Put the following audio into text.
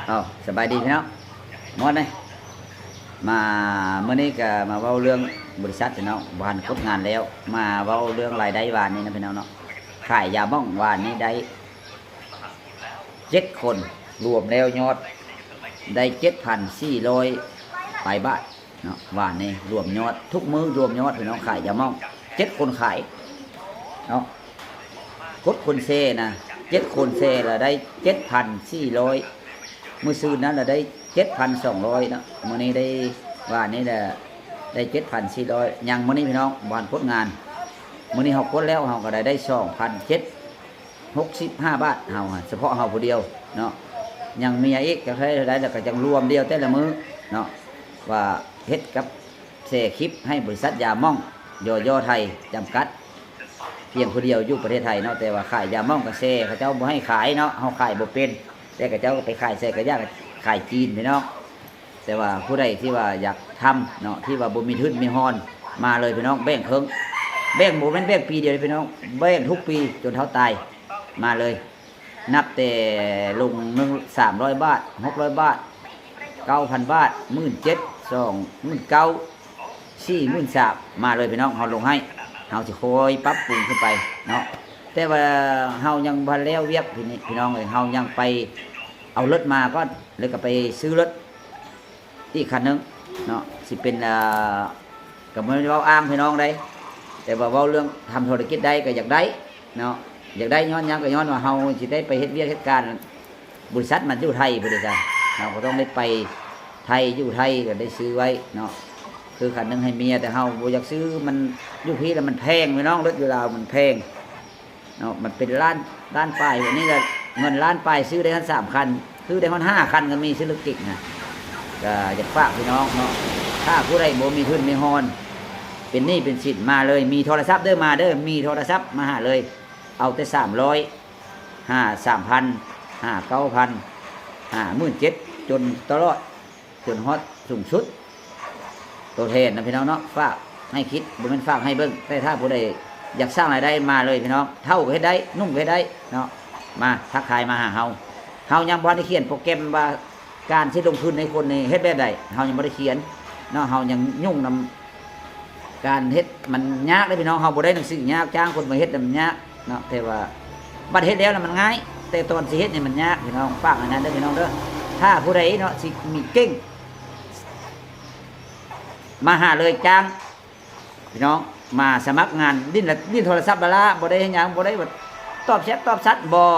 ເອົາ ສະບາຍດີພີ່ນ້ອງ ມ່ວນເດ້. ມາ ມື້ນີ້ກະມາເວົ້າເລື່ອງບໍລິສັດພີ່ນ້ອງ ບໍ່ທັນກົດງານແລ້ວ. ມາເວົ້າເລື່ອງລາຍໄດ້ວານນີ້ນະພີ່ນ້ອງເນາະ. ຂາຍຢາໝອງວານນີ້ໄດ້ເຈັດຄົນ ລວມແລ້ວຍອດໄດ້ເຈັດພັນສີ່ຮ້ອຍປາຍບາດເນາະ. ວານນີ້ລວມຍອດ ທຸກມື້ລວມຍອດພີ່ນ້ອງ ຂາຍຢາໝອງເຈັດຄົນຂາຍເນາະ. ກົດຄົນແຊນະ ເຈັດຄົນແຊລະໄດ້ເຈັດພັນສີ່ຮ້ອຍ ມື້ຊືນນັ້ນລະໄດ້ເຈັດພັນສອງຮ້ອຍເນາະ. ມື້ນີ້ໄດ້ ວານນີ້ລະໄດ້ເຈັດພັນສີ່ຮ້ອຍ ຍັງມື້ນີ້ພີ່ນ້ອງ ບໍ່ທັນກົດງານ. ມື້ນີ້ເຮົາກົດແລ້ວ ເຮົາກະໄດ້ ໄດ້ສອງພັນເຈັດຮ້ອຍຫົກສິບຫ້າບາດ ເຮົາ ສະເພາະເຮົາຜູ້ດຽວເນາະ. ຍັງເມຍອີກ ຈັກເທົ່າໃດ ເທົ່າໃດ ລະກະຈັ່ງລວມດຽວແຕ່ລະມື້ເນາະ ວ່າເຮັດກັບແຊຄລິບໃຫ້ບໍລິສັດຢາໝອງ ຢຢ ໄທ ຈຳກັດ ພຽງຜູ້ດຽວຢູ່ປະເທດໄທເນາະ. ແຕ່ວ່າຂາຍຢາໝອງກະແຊ ເຂົາເຈົ້າບໍ່ໃຫ້ຂາຍເນາະ ເຮົາຂາຍບໍ່ເປັນ. ແຕ່ເຂົາເຈົ້າໄປຂາຍໃສກະຢາກຂາຍຈີນພີ່ນ້ອງ. ແຕ່ວ່າຜູ້ໃດທີ່ວ່າຢາກທຳເນາະ ທີ່ວ່າບໍ່ມີທຶນມີຮອນ ມາເລີຍພີ່ນ້ອງ ແບ່ງເຄິ່ງ ແບ່ງ ບໍ່ແມ່ນແບ່ງປີດຽວເດ້ພີ່ນ້ອງ ແບ່ງທຸກປີຈົນເທົ່າຕາຍ ມາເລີຍ. ນັບແຕ່ລົງໜຶ່ງ ສາມຮ້ອຍບາດ ຫົກຮ້ອຍບາດ ເກົ້າພັນບາດ ໝື່ນເຈັດ ສອງໝື່ນເກົ້າ ສີ່ໝື່ນສາມ ມາເລີຍພີ່ນ້ອງ ເຮົາລົງໃຫ້ ເຮົາຊິຄ່ອຍປັບປຸງຂຶ້ນໄປເນາະ. ແຕ່ວ່າເຮົາຍັງບໍ່ແລ້ວວຽກພີ່ນ້ອງເອີຍ ເຮົາຍັງໄປເອົາລົດມາກ່ອນ ແລ້ວກະໄປຊື້ລົດ ອີກຄັນໜຶ່ງເນາະ ຊິເປັນ ເອີ ກະບໍ່ແມ່ນເວົ້າອ້າງພີ່ນ້ອງໃດ ແຕ່ວ່າເວົ້າເລື່ອງທຳທຸລະກິດໄດ້ກະຢາກໄດ້ເນາະ. ຢາກໄດ້ຍ້ອນຫຍັງ ກະຍ້ອນວ່າເຮົາຊິໄດ້ໄປເຮັດວຽກເຮັດການ ບໍລິສັດມັນຢູ່ໄທພຸ້ນເດ ເຮົາກະຕ້ອງໄດ້ໄປໄທ ຢູ່ໄທກະໄດ້ຊື້ໄວ້ເນາະ. ຄືຄັນໜຶ່ງໃຫ້ເມຍ ແຕ່ເຮົາບໍ່ຢາກຊື້ ມັນຢູ່ພີ້ລະມັນແພງພີ່ນ້ອງ ລົດຢູ່ລາວມັນແພງ ເນາະ ມັນເປັນລ້ານ ລ້ານປາຍ. ອັນນີ້ລະເງິນລ້ານປາຍຊື້ໄດ້ຮອດສາມຄັນ ຊື້ໄດ້ຮອດຫ້າຄັນກະມີ ຊື້ລົດເກັງນະ. ກະຢາກຝາກພີ່ນ້ອງເນາະ ຖ້າຜູ້ໃດບໍ່ມີທຶນມີຮອນ ເປັນໜີ້ເປັນສິນ ມາເລີຍ ມີໂທລະສັບເດີ ມາເດີ ມີໂທລະສັບມາຫາເລີຍ. ເອົາແຕ່ສາມຮ້ອຍ ຫາສາມພັນ ຫາເກົ້າພັນ ຫາໝື່ນເຈັດ ຈົນຕະຫຼອດ ຈົນຮອດສູງສຸດ. ໂຕແທນນະພີ່ນ້ອງເນາະ ຝາກໃຫ້ຄິດ ບໍ່ແມ່ນຝາກໃຫ້ເບິ່ງ. ແຕ່ຖ້າຜູ້ໃດຢາກສ້າງລາຍໄດ້ ມາເລີຍພີ່ນ້ອງ ເຖົ້າກະເຮັດໄດ້ ໜຸ່ມກະເຮັດໄດ້ເນາະ. ມາທັກທາຍມາຫາເຮົາ ເຮົາຍັງບໍ່ທັນໄດ້ຂຽນໂປຣແກຣມວ່າ ການຊິລົງທຶນໃຫ້ຄົນນີ້ເຮັດແບບໃດ ເຮົາຍັງບໍ່ໄດ້ຂຽນເນາະ. ເຮົາຍັງຫຍຸ້ງນຳ ການເຮັດມັນຍາກເດ້ພີ່ນ້ອງ ເຮົາບໍ່ໄດ້ໜັງສືຍາກ ຈ້າງຄົນມາເຮັດນະມັນຍາກເນາະ. ແຕ່ວ່າບັດເຮັດແລ້ວລະມັນງ່າຍ ແຕ່ຕອນຊິເຮັດນີ້ມັນຍາກພີ່ນ້ອງ. ຝາກອັນນັ້ນເດີພີ່ນ້ອງເດີ ຖ້າຜູ້ໃດເນາະຊິມີເກັ່ງ ມາຫາເລີຍ ຈ້າງພີ່ນ້ອງ ມາສະໝັກງານ ຫຼິ້ນ ຫຼິ້ນໂທລະສັບລ້າໆ ບໍ່ໄດ້ເຮັດຫຍັງ ບໍ່ໄດ້ວ່າຕອບແຊັດຕອບສັດ ບໍ່.